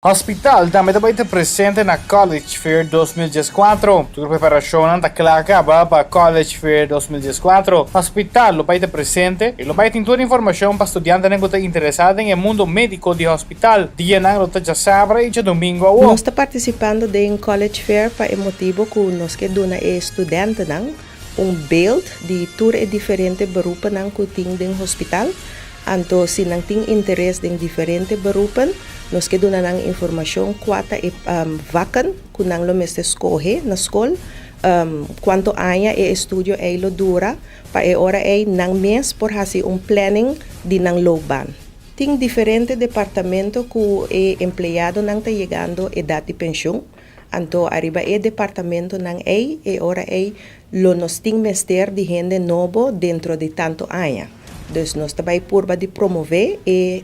Hospital tambe ta bay ta presente na College Fair 2014. Tur preparacionnan ta cla caba pa College Fair 2014. Hospital lo bay ta presente y lo bay tin tur informacion pa studiantenan cu ta interesa den e mundo medico di hospital. Dianan lo ta djasabra y djadomingo awo. Nos ta participando den College Fair pa e motibo cu nos ke duna e studentenan un beeld di tur e diferente beroepennan cu tin den hospital. Anto si nan tin interes den diferente beroepen, nos ke duna nan informacion cua ta e vakken cu nan lo mester scoge na scol, cuanto aña e estudio ey lo dura, pa e ora ey nan mes por haci un planning di nan loopbaan. Tin diferente departamento cu e empleadonan ta yegando edad di pensioen, anto ariba e departamentonan ey e ora ey lo nos tin mester di hende nobo dentro di tanto aña. Dus nos ta bay purba di promove e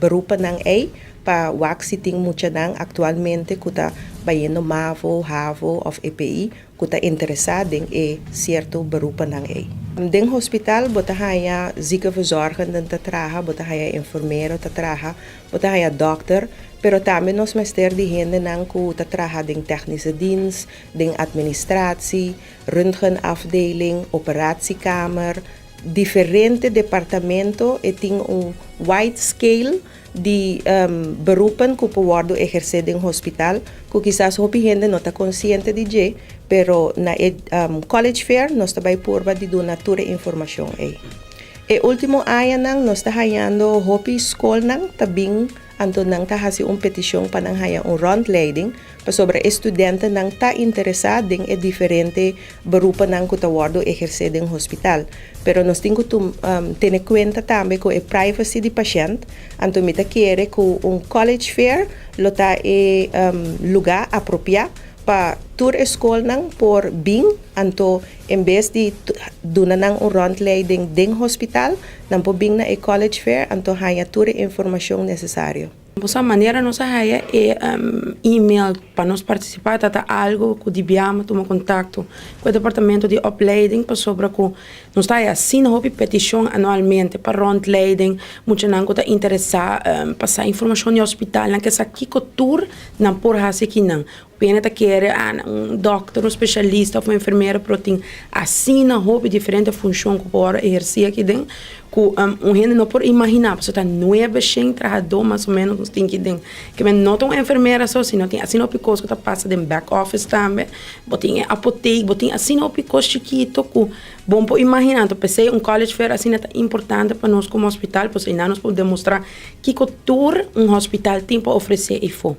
beroepennan ey pa wak si tin muchanan actualmente cu ta bayendo mavo, havo of EPI cu ta interesa den e cierto beroepennan ey. Den hospital bo ta haya ziekenverzorgenden ta traha, bo ta haya enfermero ta traha, bo ta haya dokter, pero tambe nos mester di hendenan cu ta traha den technische dienst, den administratie, röntgenafdeling, operatiekamer, diferente departamento. E tin un wide scale di beroepen cu por wordo eherce den hospital, cu kisas hopi hende no ta consciente di dje, pero na e College Fair nos ta bay purba di duna tur e informacion ey. E ultimo añanan nos ta hayando hopi scolnan ta bin, anto nan ta haci un peticion pa nan haya un rondleiding, pasobra e studentenan ta interesa den e diferente beroepennan cu ta wordo eherce den hospital. Pero nos tin cu tene cuenta tambe cu e privacy di pashent, anto mi ta kere cu un College Fair lo ta e luga apropia pa tur e scolnan por bin, anto en bes di duna nan un rondleiding den hospital, nan por bin na e College Fair anto haya tur e informacion necesario. Bosa manera nos a haya e email pa nos participa ta algo cu di biama tuma contacto cu e departamento di opleiding, pasobra cu nos ta haya asina hopi peticion anualmente pa rondleiding, muchanan cu ta interesa pa sa informacion di hospital, nan ke sa kico tur nan por haci akinan. Pena ta kere un dokter, un specialista of un enfermero, pero tin asina hopi diferente funcion cu por eherce aki den, cu un hende no por imagina, pasobra ta 900 trahador mas o menos nos tin aki den. Ke men no ta un enfermera so, sino tin asina hopi cos cu ta pasa den back office tambe, bo tin e apotheek, bo tin asina hopi cos chikito cu bo por imagina. Anto p'esey un College Fair asina ta importante pa nos como hospital, pasobra nos por demostra kico tur un hospital tin pa ofrece eyfo.